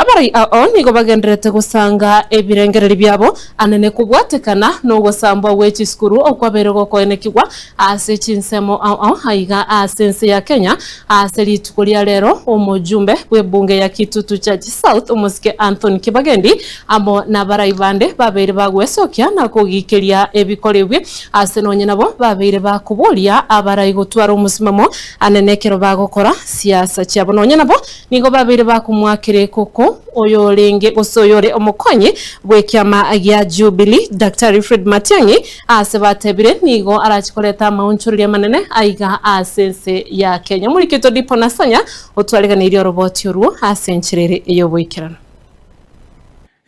Abarai ao nigo bagendererete gosanga ebirengererio biabo anene kobwatekana nogosambwa gwe chisukuru okwabeire gokoenekigwa ase chinsemo ao ao aiga ase ense ya Kenya. Ase rituko ria rero omojumbe bw'ebunge ya Kitutu Church South omosike Anthony Kibagendi amo nabarai bande babeire bagwesokia na kogikeria ebikora ebi ase nonye nabo babeire bakoboria abarai gotwara omosimamo anene ekero bagokora siasa chiabo nonye nabo Nigo babeire bakomoakera ekoko oyorenge gose oyore omokonyi bw'ekiama gia Jubilee, Daktari Fred Matiang'i, aase batebire nigo arache koreta amaonchoreria amanene aiga ase ense ya Kenya. Omoriki oito Dipo Nasanya otwariganeirie oroboti orwo ase enchera ere ey'oboikeranu.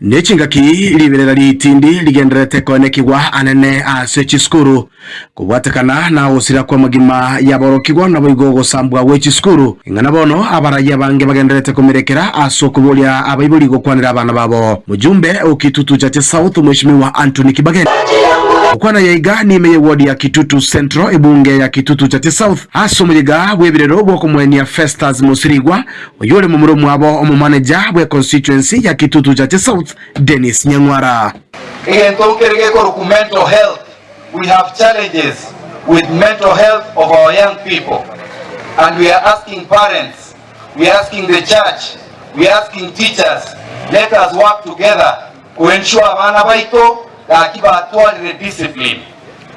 Ne chingaki riberera ritindi rigendererete koenekigwa anene ase chisukuru, kobwatekana na ogosira kw'amagima y'aborokigwa naboigo ogosambwa gwe chisukuru, ing'ana bono abarai abange bagendererete komerekera ase okoboria abaibori gokwanera abana babo. Mojumbe o Kitutu Chache South Mweshimiwa Anthony Kibageni gokwana yaiga nime ye ward ya Kitutu Central ebunge ya Kitutu Chache South ase omoyega bw'ebirero bw'okomoenia Festus Mosirigwa Oyio ore momura omwabo omomaneja bwe constituency ya Kitutu Chache South, Dennis Nyang'wara. Egento nkere gekorokwa mental health, we have challenges with mental health of our young people and we are asking parents, we are asking the church, we are asking teachers, let us work together ko ensure abana baito gaki batwarire discipline.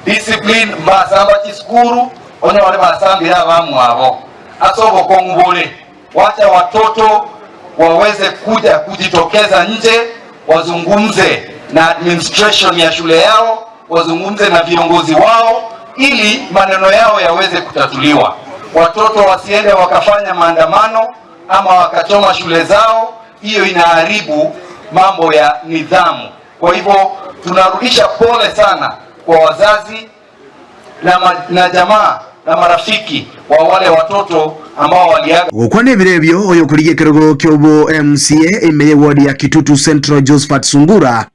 Discipline mbasamba chisukuru onyore basambire abamwabo. Ase obokong'u bore, wacha watoto waweze kuja kujitokeza nje wazungumze na administration ya shule yao, wazungumze na viongozi wao ili maneno yao yaweze kutatuliwa. Watoto wasiende wakafanya maandamano ama wakachoma shule zao, hiyo inaharibu mambo ya nidhamu. Kwa hivyo tunarudisha pole sana kwa wazazi na, ma, na jamaa na marafiki wa wale watoto ambao waliaga. Gokwana ebiro ebio, oyokorigia ekerogo ki'obo MCA ime y'eward ya Kitutu Central Josphat Sungura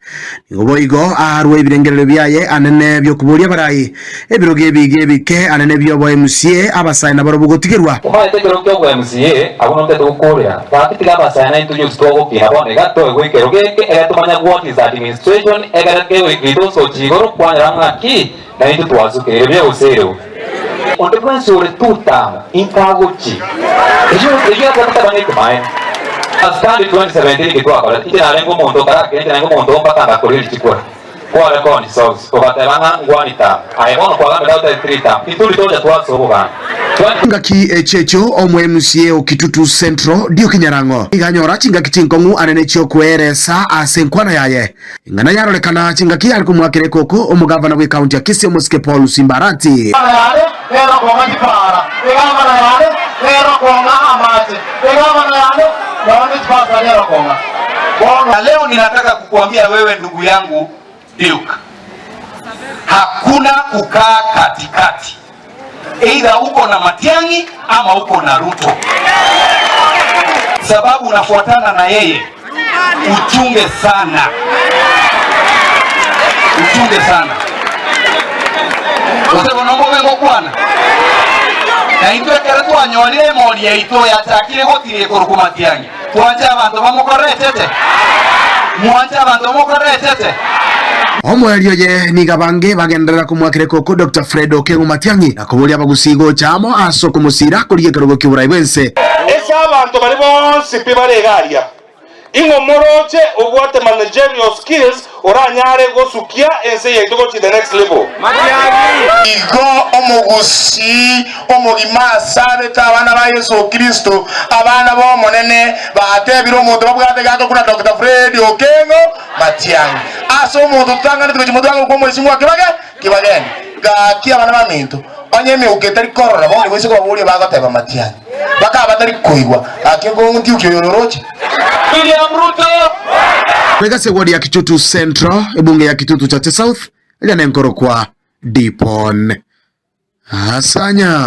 nigo boigo aarwe ebirengererio biaye anene biokoboria abarai ebirogo ebiga ebike anene biobo MCA abasae nabarobwo gotigerwa. Omanyete ekerogo ki'obo MCA abwo notete gokorera gaki tiga abasae naintwe nyosi twagokina bono iga toegwe ekerogo eke ekere tomanya what is administration ekere kegoikera tosochi igoro kwanyora ng'aki Naintwe twasukeire buya gose ereu. Onde bwensi ore tutamo, inkagochie. Eyio eyio atataba ng'ekemaene. Asikandi 2017 eke twakorete, inche narenge omonto otarakire, inche narenge omonto mpaka ngakoria chikura. Kware kondi sauce, ogateba ng'a ngwani tamo. Aye bono kwagambete agoteba three tamo. Intwe ritocha twase oboganda. Chingaki echi echio omo-MCA o Kitutu Central, Duke Nyarang'o, nigo anyora chingaki chinkong'u anene chi'okweeresa ase enkwana yaye. Ing'ana yarorekana chingaki yare komoakera ekoko omogavana bw'ekaunti ya Kisii omosike Paul Simbarati. Egavana yane nero kong'a chipaara, egavana yane nero kong'a amache, egavana yane nonya ne chipastor nero kong'a. Bono. Na leo ninataka kukuambia wewe ndugu yangu Duke, hakuna kukaa katikati, either uko na Matiang'i ama uko na Ruto, sababu unafuatana na yeye. Uchunge sana, uchunge sana gose bono mbobe ngokwana na intwe ekero twanyorire emori yaito yachakire gotiria korokwa Matiang'i, twanche abanto bamokoretete? Mwanche abanto bamokoretete? Omoerio oye nigo abange bagenderera komoakera ekoko Doctor Fred Okengo Matiang'i na koboria abagusii gocha amo ase okomosiira korigia ekerogo ki'oborai bw'ense. Ase abanto baria bonsi pi bare iga aria, ing'o moroche obwate managerial skills oranyare gosukia ense yaito gochia the next level? Igo omogusii omogima asabete abana ba Yeso Kristo, abana b'Omonene, batebire omonto babwate gaka buna Doctor Fred Okengo Matiang'i. Ase omonto totang'aneti gochia motwe agokwa omoisingo akebage kebageni. Gaki abana baminto, onye emeuko etari korora bono igo ase kobaboria bagoteba Matiang'i, bakaba batari koigwa, gaki nkontiukia oyore oroche. William Ruto. Goika ase eward ya Kitutu Central, ebunge ya Kitutu Chache South, eria nenkorokwa Dipon Asanya.